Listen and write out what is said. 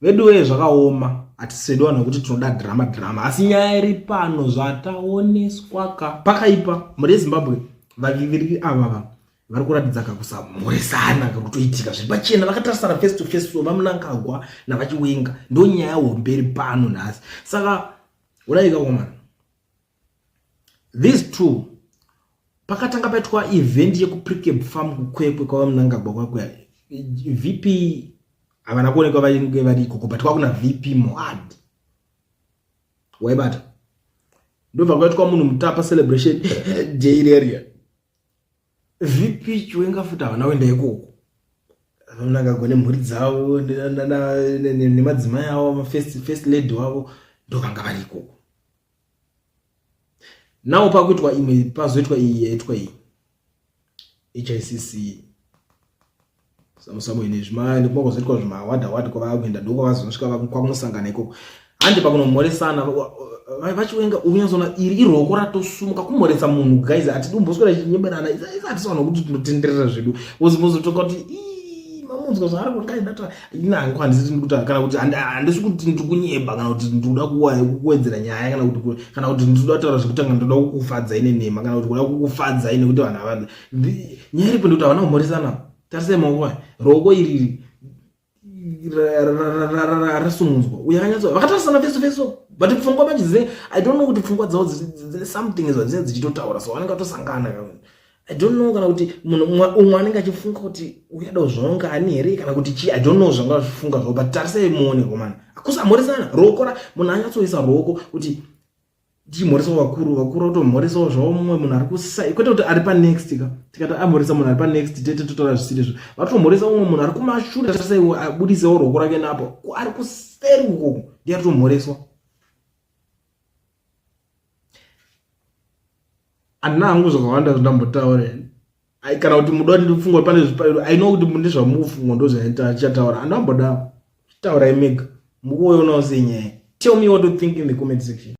Veduwee zvakaoma hatisi vedu vanhu vekuti tinoda drama drama asi nyaya iri pano zvataoneswa ka pakaipa mhuri yezimbabwe vaviviri ava vari kuratidza kakusamhoresana kakutoitika zviri pachena vakatarisana face to face so vamunangagwa navachiwenga ndo nyaya hombe iri pano nhasi saka unaika komana these two pakatanga paitwa event yekupricab farm kukwekwe kwavamunangagwa kwakuya vp havana kuonekwa vainge vari ikoko but kwakuna vp moad waibata ndobva kwaitwa munhu mutapa celebration day reria vp chiwenga futi havana kuenda ikoko vamunangagwa nemhuri dzavo nemadzimai avo mafirst lady wavo ndovanga vari ikoko Now pakuitwa imwe pazoitwa iyi yaitwa iyi HICC samusamo ine zvima nekuma kwazoitwa zvimawada wadi kwavakuenda ndokwavazosvika kwakunosangana ikoko handi pakunomhoresana vachiwenga unyazoona iri iroko ratosumuka kumhoresa munhu guys hatidi kumboswera chinyeberana isa hatisi vanhu kuti tinotenderera zvedu wozotoka kuti mamunzwa zvaari kudai data ini hangu handisi ndikuta kana kuti handisi kuti ndiri kunyeba kana kuti ndikuda kuwedzera nyaya kana kuti kana kuti ndikuda kutaura zvekutanga ndoda kukufadzai nenhema kana kuti kuda kukufadzai nekuti vanhu ava nyaya iripo ndekuti havana kumhoresana tarisai maoko aya roko iriri rasumudzwa uye akanyatso vakatarisana feso feso but pfungwa manje dzine i don't know kuti pfungwa dzavo dzine something zvadzinenge dzichitotaura so vanenge vatosangana i don't know kana kuti munhu umwe anenge achifunga kuti uyada kuzvonga ani here kana kuti chii i don't know zvanga zvifunga zvavo but tarisai muone komana akusamhoresana roko ra munhu anyatsoisa roko kuti tichimhoresawo vakuru vakuru vatomhoresawo zvavo mumwe munhu ari kusai kwete kuti ari panext ka tikati amhoresa munhu ari panext tete totaura zvisiri izvo vatomhoresa umwe munhu ari kumashure tarisai abudisewo roko rake napo ari kuseri ukoko ndiye aritomhoreswa handina hangu zvakawanda zvandambotaura kana kuti muda ndifunga pane i know kuti mune zvamukufunga ndozvandichataura handamboda taurai mega mukuoionawo sei nyaya tell me what to think in the comment section.